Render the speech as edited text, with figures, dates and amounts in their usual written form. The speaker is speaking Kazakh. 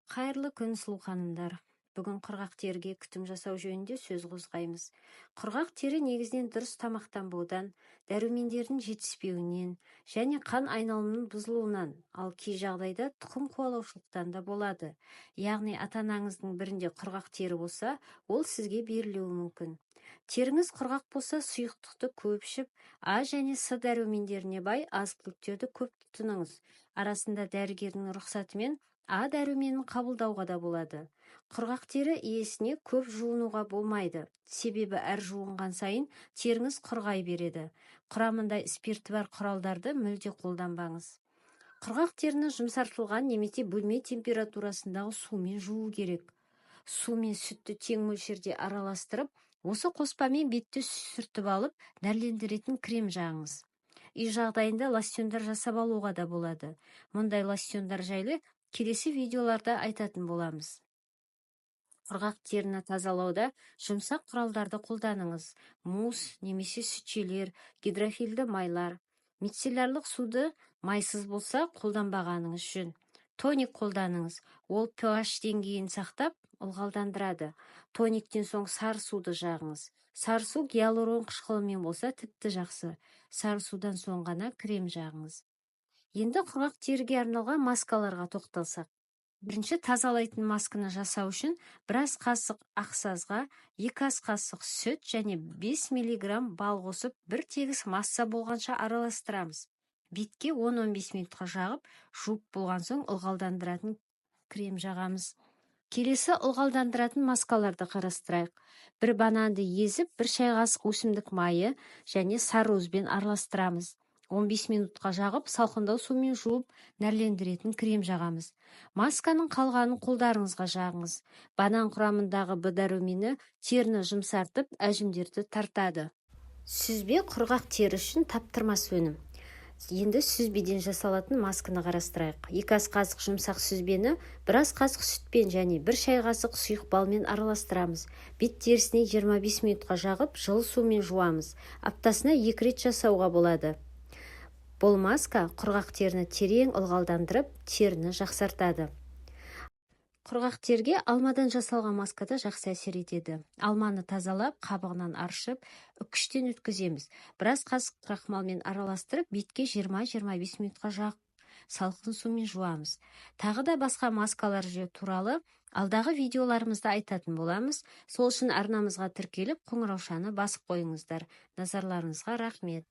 Қайырлы күн, сұлу ханымдар! Бүгін құрғақ теріге күтім жасау жөнінде сөз қозғаймыз. Құрғақ тері негізінен дұрыс тамақтанбаудан, дәрумендердің жетіспеуінен және қан айналымының бұзылуынан, ал кей жағдайда тұқым қуалаушылықтан да болады. Яғни ата-анаңыздың бірінде құрғақ тері болса, ол сізге берілуі мүмкін. Теріңіз құрғақ болса, сұйықтықты көп ішіп, А және С дәрумендеріне бай азық-түліктерді көп тұтыныңыз. Арасында дәрігердің рұқсатымен А дәруменін қабылдауға да болады. Құрғақ тері иесіне көп жуынуға болмайды, себебі әр жуынған сайын теріңіз құрғай береді. Құрамында спирті бар құралдарды мүлде қолданбаңыз. Құрғақ теріні жұмсартылған немесе бөлме температурасындағы сумен жуу керек. Су мен сүтті тең мөлшерде араластырып, осы қоспамен бетті сүртіп алып, нәрлендіретін крем жағыңыз. Үй жағдайында лосьондар жасап алуға да болады. Мұндай лосьондар жайлы келесі видеоларда айтатын боламыз. Құрғақ теріні тазалауда жұмсақ құралдарды қолданыңыз. Мусс немесе сүтшелер, гидрофильді майлар. Мицеллярлық суды майсыз болса, қолданбағаныңыз жөн. Тоник қолданыңыз. Ол pH деңгейін сақтап, ылғалдандырады. Тониктен соң сары суды жағыңыз. Сары су гиалурон қышқылымен болса, тіпті жақсы. Сары судан соң ғана крем жағыңыз. Енді құрғақ теріге арналған маскаларға тоқталсақ. Бірінші тазалайтын масканы жасау үшін 1 ас қасық ақсазға 2 ас қасық сүт және 5 миллиграмм бал қосып, бір тегіс масса болғанша араластырамыз. Бетке 10-15 минутқа жағып, жуып болған соң ылғалдандыратын крем жағамыз. Келесі ылғалдандыратын маскаларды қарастырайық. Бір бананды езіп, 1 шай қасық өсімдік майы және сары уызбен араластырамыз. 15 минутқа жағып, салқындау сумен жуып, нәрлендіретін крем жағамыз. Масканың қалғанын қолдарыңызға жағыңыз. Банан құрамындағы Б дәрумені теріні жұмсартып, әжімдерді тартады. Сүзбе құрғақ тері үшін таптырмас өнім. Енді сүзбеден жасалатын масканы қарастырайық. 2 ас қасық жұмсақ сүзбені 1 ас қасық сүтпен және 1 шай қасық сұйық балмен араластырамыз. Бет терісіне 25 минутқа жағып, жылы сумен жуамыз. Аптасына 2 рет жасауға болады. Бұл маска құрғақ теріні терең ылғалдандырып, теріні жақсартады. Құрғақ теріге алмадан жасалған маска да жақсы әсер етеді. Алманы тазалап, қабығынан аршып, үккіштен өткіземіз. 1 ас қасық крахмалмен араластырып, бетке 20-25 минутқа жағып, салқын сумен жуамыз. Тағы да басқа маскалар туралы алдағы видеоларымызда айтатын боламыз. Сол үшін арнамызға тіркеліп, қоңыраушаны басып қойыңыздар. Назарларыңызға рахмет.